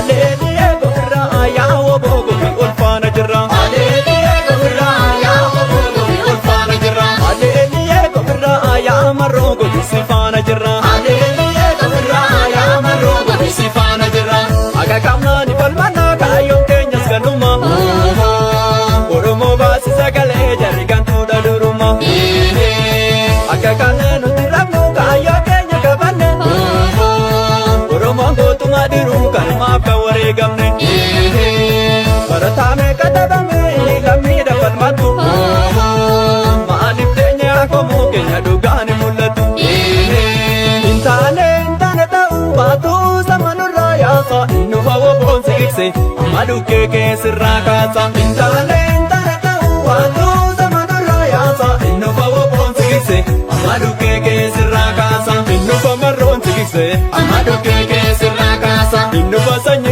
Aleeliyee gofirraa yaa woboo gofi ulfaana jirra. Aleeliyee gofirraa yaa woboo gofi ulfaana jirra. Aleeliyee gofirraa yaa marroo gofi si faana jirra. Aleeliyee gofirraa yaa marroo gofi si faana jirra. Akka qabnaa ni falmannaa kaayyoon keenyas ganuma. Oromoo baasi sagalee jarri gantuudha duruma. Akka qabnee nuti rabnu kaayyoo keenya qabanne. Oromoon gootummaa diruu kanumaaf kan wareegamne. Barataa meeqa dhabame lammiidha falmatu. Maaliif teenya komoo keenya dhugaan hin mul'atu. Hin taane hin taane ta'uu baatu sama nurraa yaasa inni woboon siqse amma dhukkee keessirraa kaasa. Hin taane hin taane ta'uu baatu sama nurraa yaasa inni woboon siqse amma dhukkee keessirraa kaasa. Inni marroon siqse Amma dhukkee keessirraa kaasa. inni sanyii.